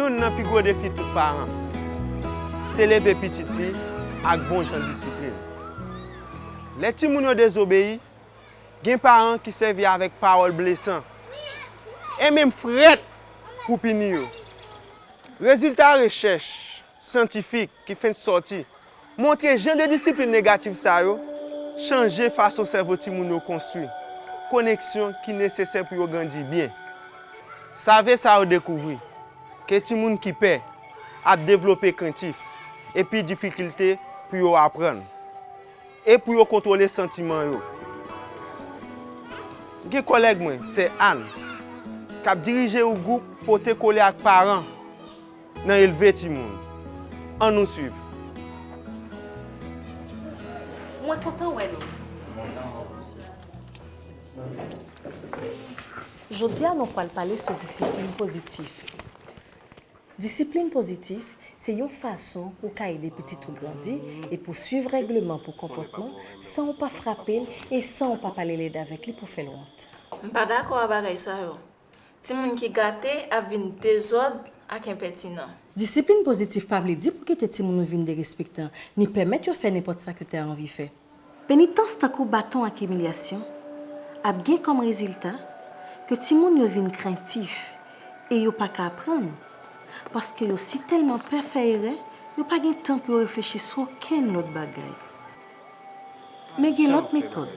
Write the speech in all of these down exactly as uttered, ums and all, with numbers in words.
Youn nan pi gwo defi tout paran, se leve pitit li ak bon jan disiplin. Lè timoun yo dezobeyi, gen paran ki sèvi avèk pawòl blesan e menm frèt pou pini yo. Rezilta rechèch syantifik ki fenk sòti montre jan de disiplin negatif sa yo chanje fason sèvo timoun yo konstwi koneksyon ki nesesè pou yo grandi byen. Save sa yo dekouvri ke timoun ki pè ap devlope krentif epi difikilte pou yo aprann e pou yo kontwole santiman yo. Gen kòlèg mwen, sè Ann, k ap dirije yon gwoup pote kole ak paran nan elve timoun. Ann nou swiv. Mwen kontan wè nou. Jodi a nou pral pale sou disiplin pozitif. Disiplin pozitif se yon fason ou ka ede pitit ou grandi e pou swiv règleman pou konpòtman san ou pa frape l e san ou pa pale lèd avèk li pou fè l wont. M pa dakò a bagay sa yo. Timoun ki gate ap vin dezòd ak enpètinan. Disiplin pozitif pa vle di pou kite timoun ou vin derespektan, ni pèmèt yo fè nenpòt sa ke tè a anvi fè. Penitans tankou baton ak imilyasyon ap gen kòm rezilta ke timoun yo vin krentif e yo pa ka aprann, paske yo sitèlman pè fè erè, yo pa gen tan pou yo reflechi sou okenn lòt bagay. Men gen lòt metòd.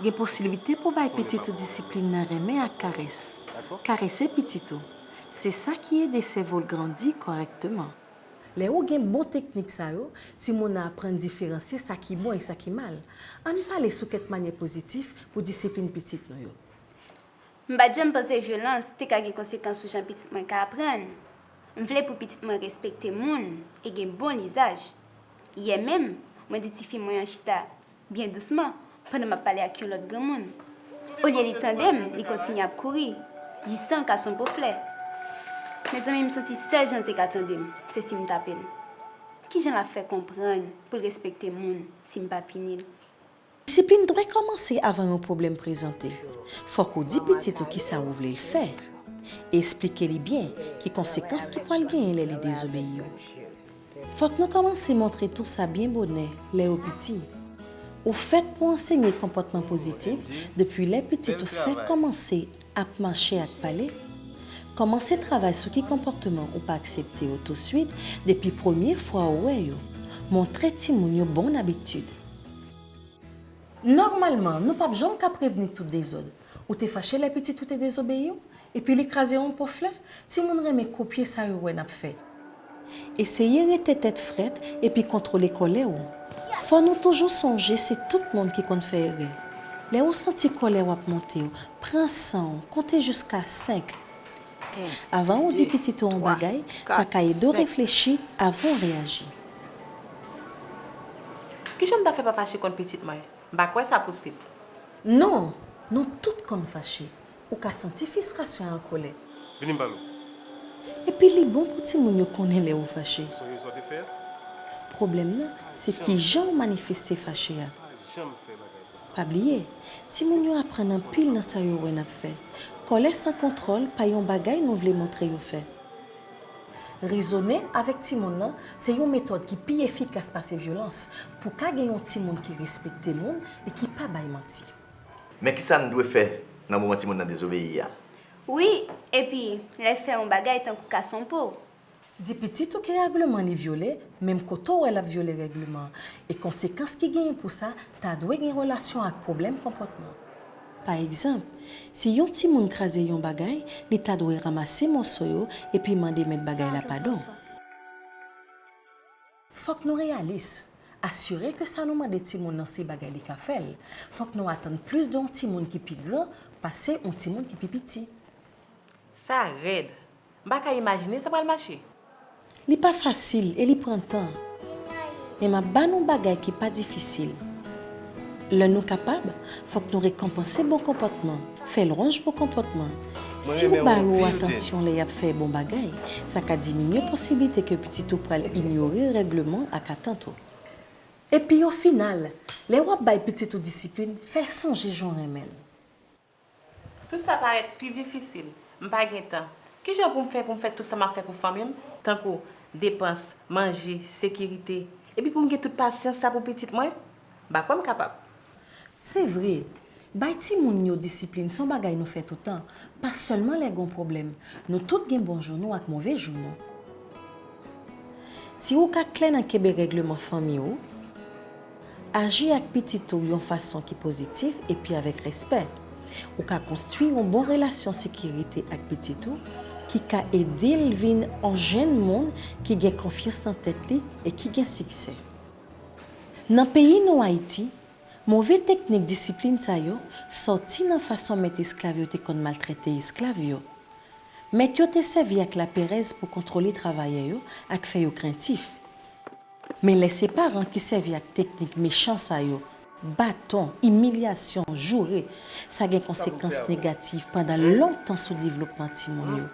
Gen posiblite pou bay pitit ou disiplin nan renmen ak karès. Karese pitit ou. Se sa ki ede sèvo l grandi kòrèkteman. Lè ou gen bon teknik sa yo, timoun nan aprann diferansye sa ki bon e sa ki mal. Ann pale sou kèk manyè pozitif pou disiplin pitit nou yo. M pa t janm panse vyolans te ka gen konsekans sou jan pitit mwen ka aprann. M vle pou pitit mwen respekte moun e gen bon lizaj. Yè menm, mwen di tifi mwen an chita byen dousman pandan m ap pale ak yon lòt granmoun. Olye li tande m, li kontinye ap kouri, jis san l kase yon po flè. Mezanmi, m santi sèl jan l te ka tande m, se si m tape l. Kijan l ap fè konprann pou l respekte moun si m pa pini l? Disiplin dwe kòmanse avan yon pwoblèm prezante. Fòk ou di pitit ou kisa ou vle l fè. Esplike li byen ki konsekans ki pral genyen lè li dezobeyi yo. Fòk nou kòmanse montre tou sa byen bonè lè yo piti. Ou fèt pou ansenye konpòtman pozitif depi lè pitit ou fèk kòmanse ap mache ak pale. Kòmanse travay sou ki konpòtman ou pa aksepte yo touswit depi premye fwa ou wè yo. Montre timoun yo bon abitid. Nòmalman, nou p ap janm ka prevni tout dezòd. Ou te fache lè pitit ou te dezobeyi w, epi li kraze yon po flè? Timoun renmen kopye sa yo wè n ap fè. Eseye rete tèt frèt epi kontwole kòlè w. Fò nou toujou sonje se tout moun ki konn fè erè. Lè ou santi kòlè w ap monte w, pran san w, konte jiska senk. Avan ou di pitit ou yon bagay, sa ka ede w reflechi avan w reyaji. Kijan m ta fè pa fache kont pitit mwen? M pa kwè sa posib. Non, nou tout konn fache. Ou ka santi fristrasyon ak kòlè. Vini m pale w. Epi li bon pou timoun yo konnen lè ou fache. Sonje sa w te fè a? Pwoblèm nan, se kijan ou manifeste fache a. Pa janm fè bagay konsa. Pa bliye, timoun yo aprann anpil nan sa yo wè n ap fè. Kòlè san kontwòl pa yon bagay nou vle montre yo fè. Rezone avèk timoun nan se yon metòd ki pi efikas pase vyolans pou ka gen yon timoun ki respekte moun e ki pa bay manti. Men kisa n dwe fè nan moman timoun nan dezobeyi a? Wi, epi lè l fè yon bagay tankou kase yon po. Di pitit ou ke règleman li vyole, menm kote w wè l ap vyole règleman an, e konsekans ki genyen pou sa ta dwe gen relasyon ak pwoblèm konpòtman. Pa egzanp, si yon timoun kraze yon bagay, li ta dwe ranmase moso yo epi mande mèt bagay la padon. Fòk nou reyalis. Asire ke sa nou mande timoun nan se bagay li ka fè l. Fòk nou atann plis de yon timoun ki pi gran pase yon timoun ki pi piti. Sa rèd! M pa ka imajine sa pral mache. Li pa fasil e li pran tan. Men m ap ba nou bagay ki pa difisil. Lè nou kapab, fòk nou rekonpanse bon konpòtman, fè lwanj pou konpòtman. Si ou ba yo atansyon lè y ap fè bon bagay, sa ka diminye posiblite ke pitit ou pral inyore règleman ak atant ou. Epi o final, lè w ap bay pitit ou disiplin, fè l sonje jan w renmen l. Tout sa parèt pi difisil. M pa gen tan. Kijan pou m fè pou m fè tout sa m ap fè pou fanmi m? Tankou depans, manje, sekirite. Epi pou m gen tout pasyans sa pou pitit mwen? M pa kwè m kapab. Se vre, bay timoun yo disiplin se yon bagay nou fè toutan, pa sèlman lè gen yon pwoblèm. Nou tout gen bon jou nou ak move jou nou. Si ou ka klè nan kenbe règleman fanmi ou, aji ak pitit ou yon fason ki pozitif epi avèk respè. Ou ka konstwi yon bon relasyon sekirite ak pitit ou ki ka ede l vin yon jenn moun ki gen konfyans nan tèt li e ki gen siksè. Nan peyi nou Ayiti, move teknik disiplin sa yo sòti nan fason mèt esklav yo te konn maltrete esklav yo. Mèt yo te sèvi ak laperèz pou kontwole travayè yo ak fè yo krentif. Men lè se paran ki sèvi ak teknik mechan sa yo, baton, imilyasyon, joure, sa gen konsekans negatif pandan lontan sou devlopman timoun yo.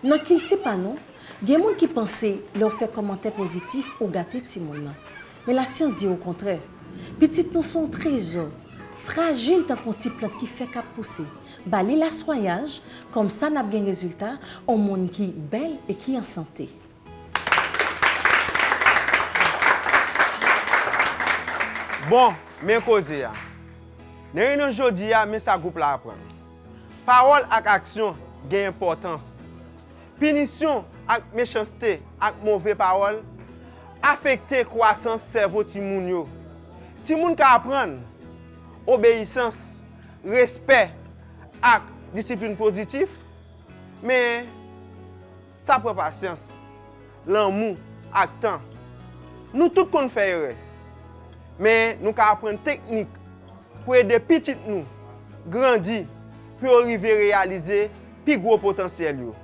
Nan kilti pa nou, gen moun ki panse lè w fè kòmantè pozitif ou gate timoun nan. Men lasyans di okontrè. Pitit nou se yon trezò frajil tankou yon ti plant ki fèk ap pouse. Ba li laswayaj, kòmsa n ap gen rezilta, yon moun ki bèl e ki an sante. Bon, men koze a. Nan reyinyon jodi a, men sa gwoup la aprann. Pawòl ak aksyon gen enpòtans. Pinisyon ak mechanste ak move pawòl afekte kwasans sèvo timoun yo. Timoun ka aprann obeyisans, respè, ak disiplin pozitif, men sa pran pasyans, lanmou, ak tan. Nou tout konn fè erè, men nou ka aprann teknik pou ede pitit nou grandi pou yo rive reyalize pi gwo potansyèl yo.